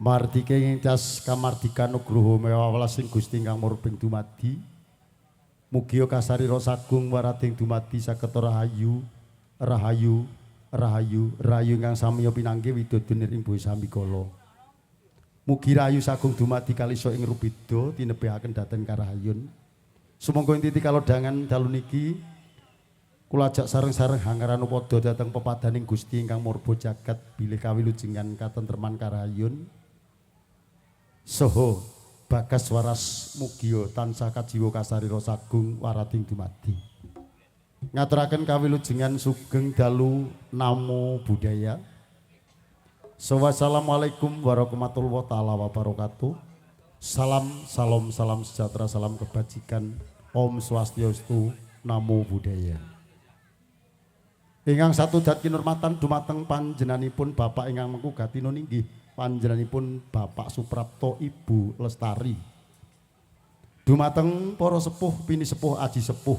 Mardike ing tas kamardikan nugroho mewa welasing Gusti ingkang murbeng dumadi. Mugia kasarira sagung warading dumadi saged rahayu rahayu rahayu rahayu ingkang samiya pinanggih widodo ing bumi sambikala. Mugi rahayu sagung dumadi kalisa ing rubeda tinebihaken dhateng karahayun. Sumangga ing titi kalodhangan dalu niki kula ajak sareng-sareng hangaran upada dhateng pepadaning Gusti ingkang murba jagat bilih kawilujengan katentreman karahayun. Soho bagas waras mugia tansah kajiwa kasarira sagung warading dumadi. Ngaturaken kawilujengan sugeng dalu namo budaya. Wassalamualaikum warahmatullahi taala wabarakatuh. Salam salam salam sejahtera, salam kebajikan. Om Swastiastu, namo budaya. Ingkang satu dat kinurmatan dumateng panjenenganipun Bapak ingkang mengku gatina ninggih panjenenganipun Bapak Suprapto Ibu Lestari. Dumateng para sepuh pini sepuh aji sepuh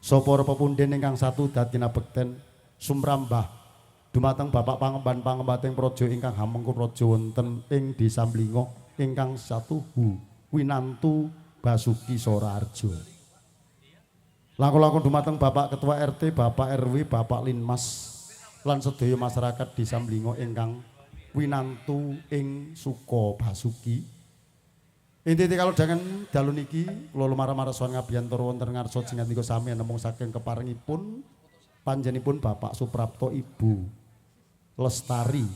sapa para pepunden ingkang satu dat kinabekten sumrambah dumateng Bapak Pangemban pangembating praja ingkang hamengku praja wonten ing Desa Mlingo ingkang satuhu winantu Basuki Soraharjo. Langkung-langkung dumateng Bapak Ketua RT, Bapak RW, Bapak Linmas lan sedaya masyarakat Desa Mlingo ingkang winantu ing Suko Basuki. Inti kalodhangan dalu niki kula lumara-mara sowan ngabiyantara wonten ngarsa jingandika sami anemung saking keparengipun panjenenganipun Bapak Suprapto Ibu Lestari.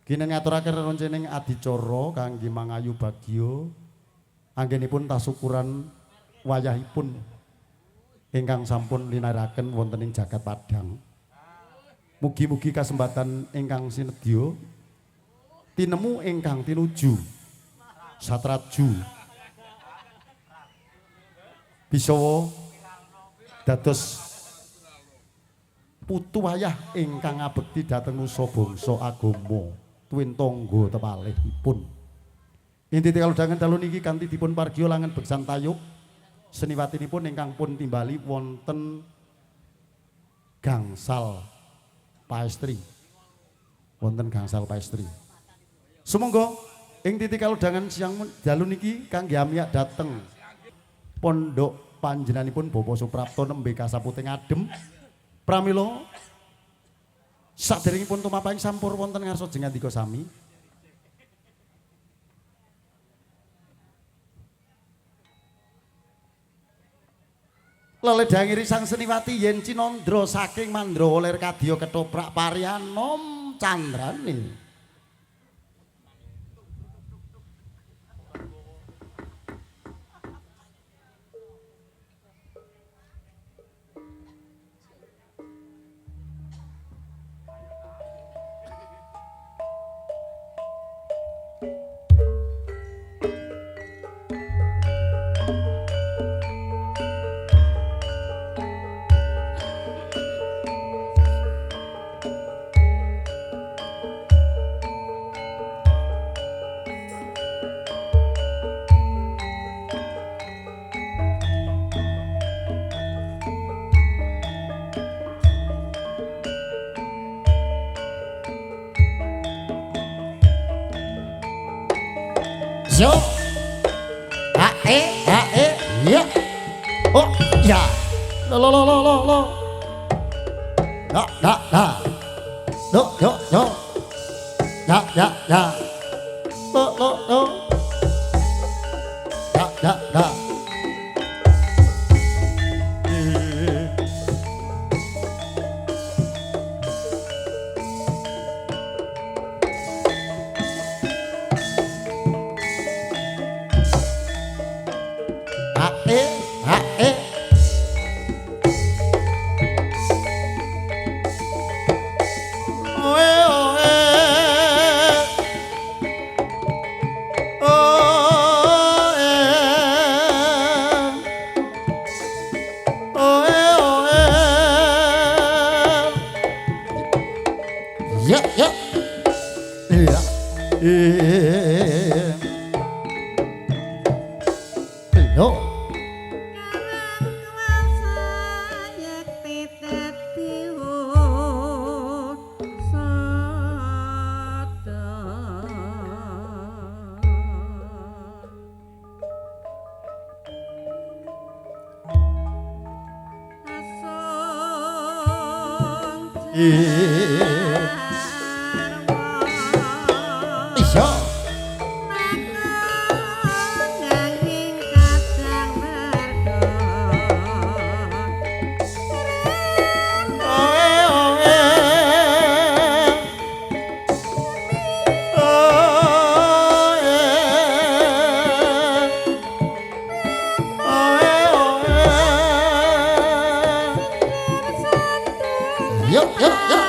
Kinen ngaturaken rerencening adicara kangge mangayu bagya anggenipun tasukuran wayahipun ingkang sampun linaraken wonten ing jagat padhang. Mugi-mugi kasempatan ingkang sinedya tinemu ingkang tinuju satraju bisawa dados putu wayah ingkang ngabekti dhateng nusa bangsa agama tuwin tangga tepalihipun. Inti kalodhangan dalu niki kanthi dipun pargya langen beksan tayub seniwatinipun ingkang pun timbali wonten gangsal paestri. Wonten gangsal paestri. Sumangga ing titik kalodhangan siang dalu niki kangge amiyak dhateng pondok panjenenganipun Bapak Suprapto nembe kasaputing adem. Pramila saderengipun tumapahing sampur wonten ngarsa jengandika sami. Leledhangiri sang seniwati yen Cinandra saking Mandrawa lir kadya ketoprak parianom candrane. Yo, a e ya, oh ya, lo lo lo lo lo, da da da, do do do, ya ya ya, lo lo lo, da da da. Iya. Yuk, yuk, yuk.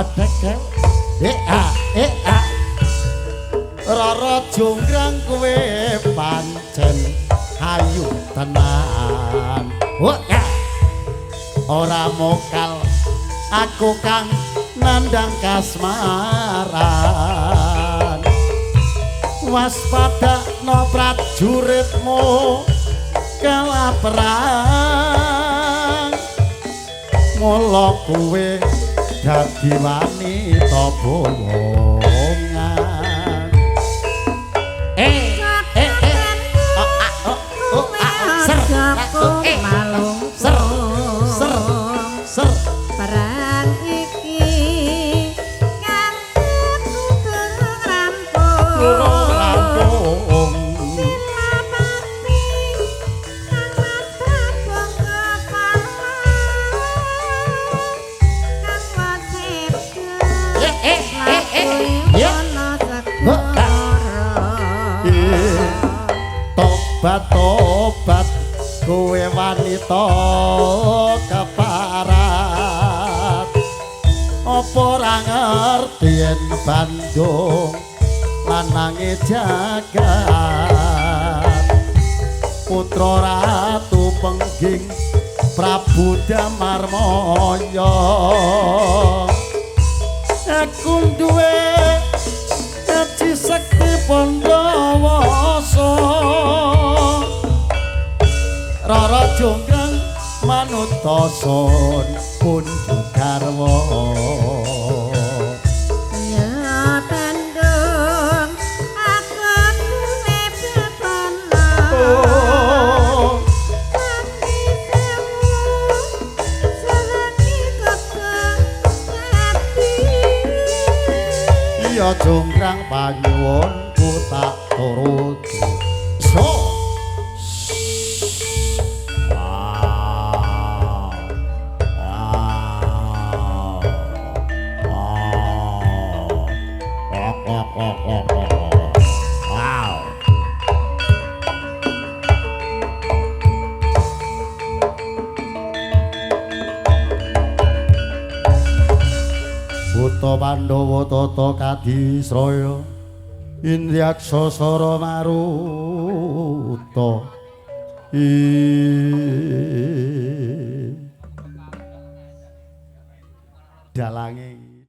Adek e a e a Rara Jonggrang kowe pancen ayu tenan. Ora mokal aku kang nandang kasmaran. Waspadakno prajuritmu kalah perang. Mula kowe dadi wanita bohongan. Ser ser ser perang iki kang durung rampung. Silapati kang Mas Bagong kepala kang waseda Tobat tobat kowe wanita keparat. Apa ora ngerti yen Bandung lanange jagat. Putra Ratu Pengging Prabu Damarmaya. Aku duwe aji sekti Pandawasa. Rara Jonggrang manut sun punjuk garwa. Ya Bandung aku duwe bebana. Candi sewu sahangi kekeng ati. Iya Jonggrang panyuwunku tak turuti. So Buta Pandhawa tata kadisraya Indriyaksa sara maruta. Dalange.